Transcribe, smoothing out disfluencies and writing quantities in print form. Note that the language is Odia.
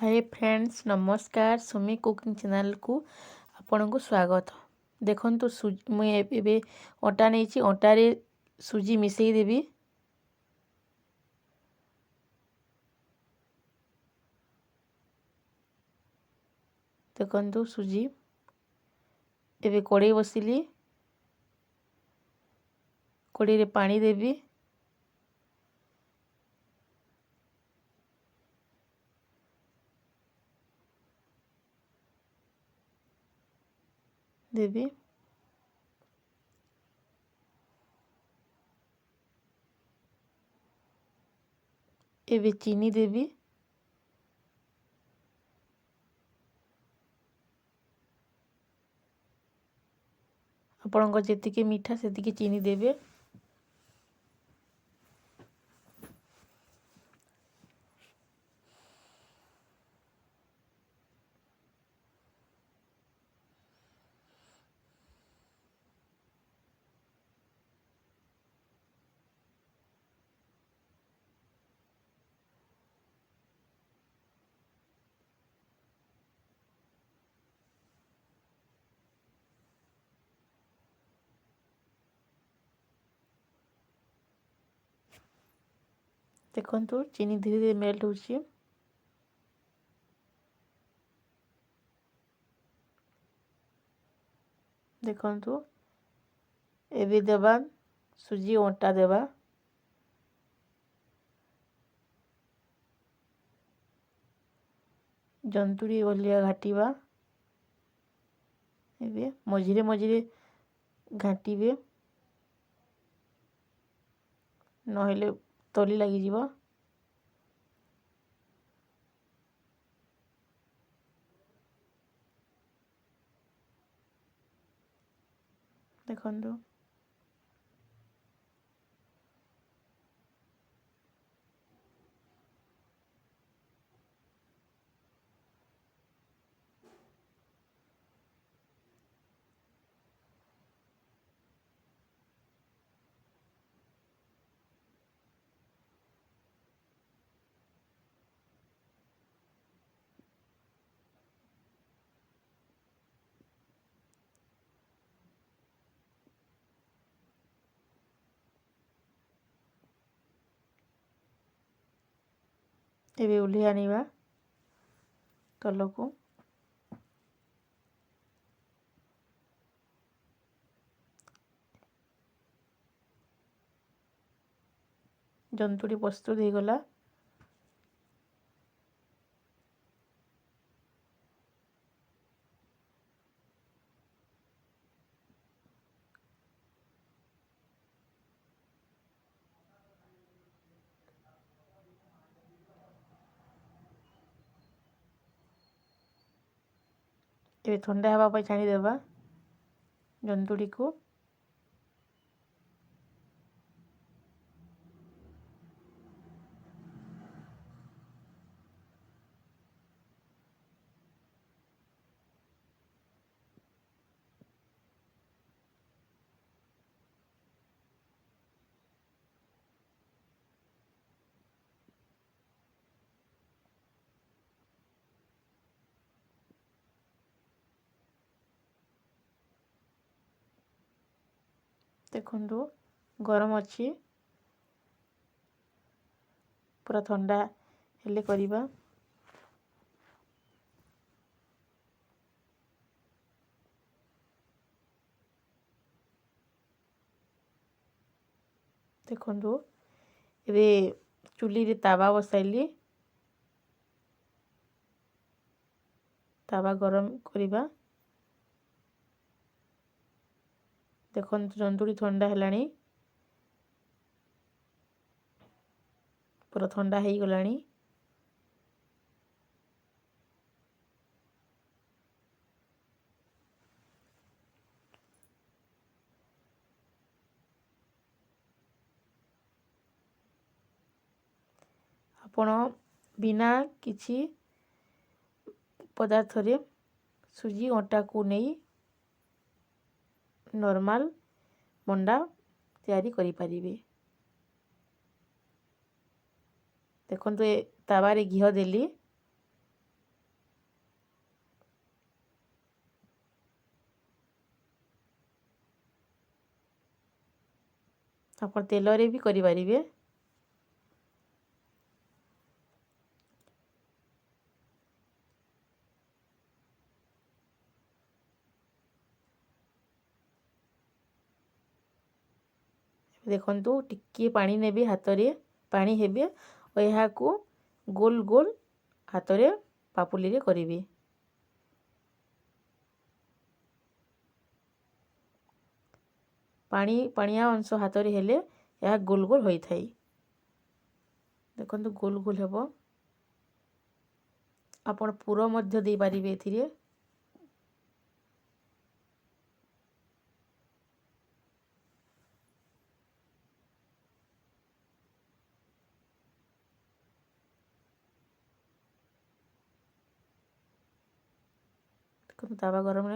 ହାଏ ଫ୍ରେଣ୍ଡସ୍, ନମସ୍କାର। ସୁମି କୁକିଂ ଚ୍ୟାନେଲ୍କୁ ଆପଣଙ୍କୁ ସ୍ୱାଗତ। ଦେଖନ୍ତୁ, ମୁଁ ଏବେ ଅଟା ନେଇଛି, ଅଟାରେ ସୁଜି ମିଶାଇ ଦେବି। ଦେଖନ୍ତୁ ସୁଜି। ଏବେ କଡ଼େଇ ବସିଲି, କଡ଼େଇରେ ପାଣି ଦେବି। ଦେବି। ଏବେ ଚିନି ଦେବି। ଆପଣଙ୍କ ଯେତିକି ମିଠା ସେତିକି ଚିନି ଦେବେ। ଦେଖନ୍ତୁ, ଚିନି ଧୀରେ ଧୀରେ ମେଲ୍ଟ ହେଉଛି। ଦେଖନ୍ତୁ, ଏବେ ଦେବା ସୁଜି ଅଟା ଦେବା। ଜନ୍ତୁଳି ଭଳିଆ ଘାଟିବା। ଏବେ ମଝିରେ ମଝିରେ ଘାଣ୍ଟିବେ, ନହେଲେ ତଲି ଲାଗିଯିବ। ଦେଖନ୍ତୁ, ଏବେ ଓହ୍ଲେଇ ଆଣିବା ତଲକୁ। ଜନ୍ତୁଳି ପ୍ରସ୍ତୁତ ହେଇଗଲା। ଏବେ ଥଣ୍ଡା ହେବା ପାଇଁ ଛାଣିଦେବା ଜନ୍ତୁଳିକୁ। ଦେଖନ୍ତୁ, ଗରମ ଅଛି, ପୁରା ଥଣ୍ଡା ହେଲେ କରିବା। ଦେଖନ୍ତୁ, ଏବେ ଚୁଲିରେ ତାୱା ବସାଇଲି, ତାୱା ଗରମ କରିବା। ଦେଖନ୍ତୁ, ଜନ୍ତୁଳି ଥଣ୍ଡା ହେଲାଣି, ପୁରା ଥଣ୍ଡା ହେଇଗଲାଣି। ଆପଣ ବିନା କିଛି ପଦାର୍ଥରେ ସୁଜି ଅଟାକୁ ନେଇ ନର୍ମାଲ୍ ମଣ୍ଡା ତିଆରି କରିପାରିବେ। ଦେଖନ୍ତୁ, ଏ ତାୱାରେ ଘିଅ ଦେଲି। ଆପଣ ତେଲରେ ବି କରିପାରିବେ। ଦେଖନ୍ତୁ, ଟିକିଏ ପାଣି ନେବେ, ହାତରେ ପାଣି ହେବେ ଓ ଏହାକୁ ଗୋଲ ଗୋଲ ହାତରେ ପାପୁଲିରେ କରିବେ। ପାଣି ପାଣିଆ ଅଂଶ ହାତରେ ହେଲେ ଏହା ଗୋଲ ଗୋଲ ହୋଇଥାଏ। ଦେଖନ୍ତୁ, ଗୋଲ ଗୋଲ ହେବ। ଆପଣ ପୁର ମଧ୍ୟ ଦେଇପାରିବେ ଏଥିରେ। ଦେଖନ୍ତୁ, ତାୱା ଗରମ